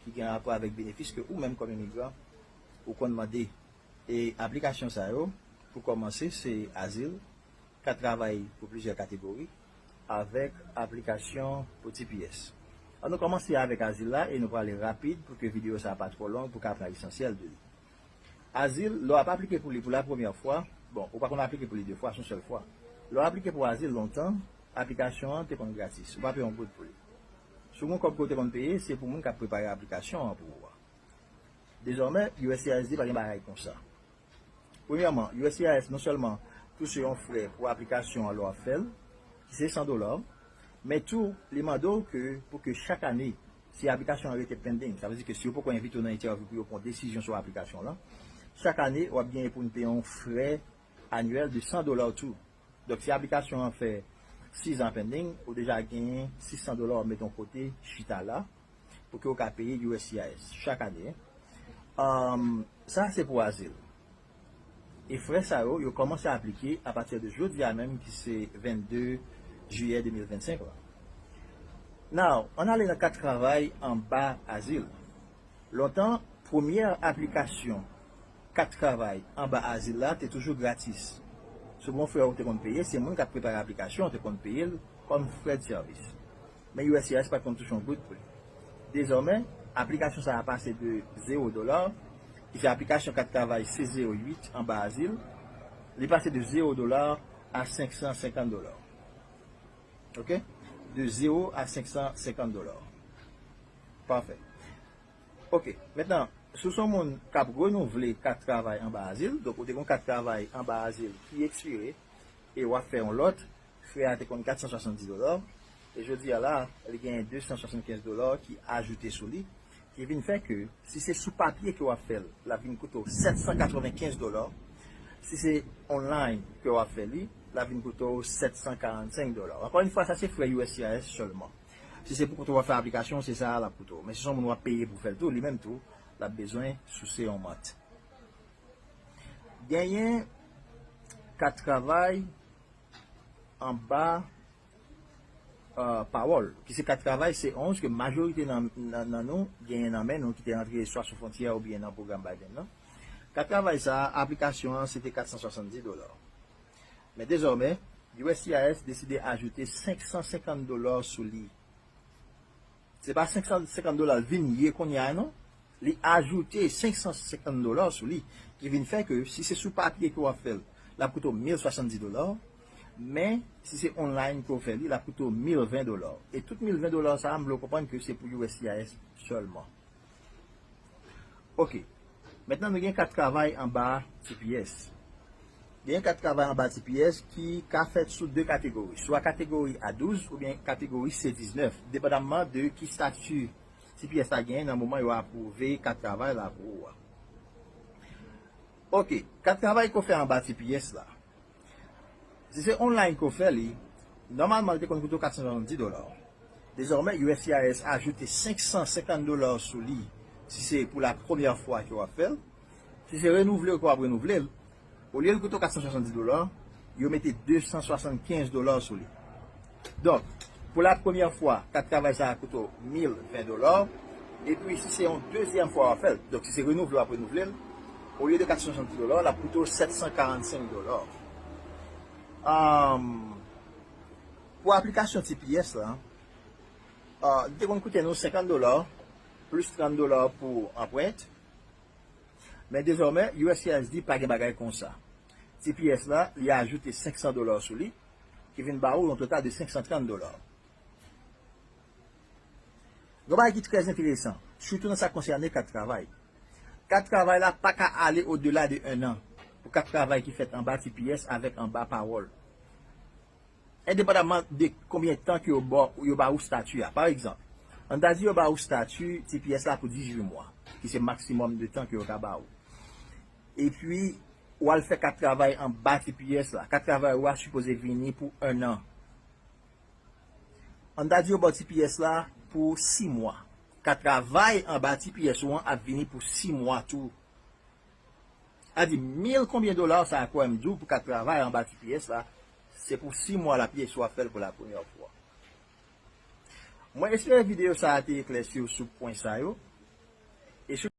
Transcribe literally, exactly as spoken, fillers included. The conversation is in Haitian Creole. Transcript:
ki gen rapò avèk benefis ke ou menm kòm imigran ou konn mande. E aplikasyon sa yo, pou kòmanse, se azil, kat travay pou plizyè kategori, avèk aplikasyon pou T P S. An nou kòmanse avèk azil la e nou prale rapid pou ke videyo sa a pa twò long pou ka pran esansyèl de li. Azil, lè w ap aplike pou li pou la premyè fwa, bon, ou pa konn aplike pou li de fwa, se yon sèl fwa. Lè w aplike pou azil lontan, aplikasyon an te konn gratis. Ou pa peye yon goud pou li. Si w gen yon kòb ke w te konn peye, se pou moun k ap prepare aplikasyon an pou ou a. Dezòmè, U S C I S di pa gen bagay konsa. Premyèman, U S C I S non sèlman touche yon frè pou aplikasyon an lè w ap fè l, ki se san dola, men tou, li mande w ke pou ke chak ane, si aplikasyon an rete pending, sa vle di ke si yo poko envite w nan entèvyou pou yo pran yon desizyon sou aplikasyon lan, chak ane, w ap genyen pou n peye yon frè anyèl de san dola tou. Donk, si aplikasyon an fè sis an pending, ou deja genyen sis san dola w ap mete yon kote chita la pou ke w ka peye U S C I S chak ane. Sa, se pou azil. E frè sa yo, yo kòmanse aplike apati de jodi a menm, ki se vennde jiyè de mil vennsenk la. Now, ann ale nan kat travay anba azil. Lontan, premyè aplikasyon kat travay anba azil la te toujou gratis. Si w gen yon frè ou te konn peye, se moun k ap prepare aplikasyon an te konn peye l kòm frè de sèvis. Men U S C I S pa t konn touche yon goud pou li. Dezòmè, aplikasyon sa a pase de zewo dola, ki se aplikasyon kat travay C zewo uit anba azil, li pase de zewo dola a senk san senkant dola. Oke? De zewo a senk san senkant dola. Pafè. Oke. Mentnan, si w se yon moun k ap renouvle kat travay anba azil, donk ou te gen yon kat travay anba azil ki ekspire e w ap fè yon lòt, frè a te konn kat san swasanndis dola, e jodi a la, li genyen de san swasannkenz dola ki ajoute sou li, ki vin fè ke, si se sou papye ke w ap fè l, l ap vin koute w sèt san katrevenkenz dola, si se online ke w ap fè li, l ap vin koute w sèt san karannsenk dola. Ankò yon fwa, sa se frè U S C I S sèlman. Si se pou kote w ap fè aplikasyon, se sa a l ap koute w. Men si se yon moun w ap peye pou fè l tou, li menm tou, l ap bezwen souse yon mant. Genyen kat travay anba pawòl, ki se kat travay C onz ke majorite nan, nan, nan nou genyen nan men nou ki te rantre swa sou fwontyè oubyen nan pwogram Biden nan. Kat travay sa a, aplikasyon an, se te kat san swasanndis dola. Men dezòmè, U S C I S deside ajoute senk san senkant dola sou li. Se pa senk san senkant dola l vin ye kounye a non. Li ajoute senk san senkant dola sou li, ki vin fè ke si se sou papye ke w ap fè l, l ap koute w mil swasanndis dola, men si se online ke w fè li, l ap koute w mil ven dola. E tout mil ven dola sa a, m vle w konprann ke se pou U S C I S sèlman. Oke. Mentnan, nou gen kat travay anba T P S. Gen kat travay anba T P S ki ka fèt sou de kategori, swa kategori A douz oubyen kategori C diznèf, depandamman de ki estati T P S la genyen nan moman yo apwouve kat travay la pou ou a. Oke, kat travay ke w fè anba T P S la. Si se online ke w fè li, nòmalman li te konn koute w kat san swasanndis dola. Dezòmè, U S C I S ajoute senk san senkant dola sou li, si se pou la premyè fwa ke w ap fè l. Si se renouvle ke w ap renouvle l, olye l koute w kat san swasanndis dola, yo mete de san swasannkenz dola sou li. Donk, pou la premyè fwa, kat travay sa a koute w mil ven dola, epi si se yon dezyèm fwa w ap fè l, donk si se renouvle w ap renouvle l, olye de kat san swasanndis dola, l ap koute w sèt san karannsenk dola. Ahn, pou aplikasyon T P S la, ah, li te konn koute nou senkant dola, plis trant dola pou anprent. Men dezòmè, U S C I S di pa gen bagay konsa. T P S la, li ajoute senk san dola sou li, ki vin ba ou yon total de senk san trant dola. Yon bagay ki trè enteresan, sitou nan sa k konsène kat travay. Kat travay la pa ka ale odela de en an pou kat travay ki fèt anba T P S avèk anba pawòl. Endepandamman de konbyen tan ke yo ba, yo ba ou estati a. Pa egzanp, ann ta di yo ba ou estati T P S la pou dizuit mwa, ki se maksimòm de tan ke yo ka ba ou. Epi, w al fè kat travay anba T P S la. Kat travay ou a sipoze vini pou en an. Ann ta di yo ba w T P S la pou sis mwa. Kat travay anba T P S ou an ap vini pou sis mwa tou. A di, mil konbyen dola sa a kwè m di w pou kat travay anba T P S la, se pou sis mwa l ap ye si w ap fè l pou la premyè fwa. Mwen espere videyo sa a te eklèsi w sou pwen sa yo. E si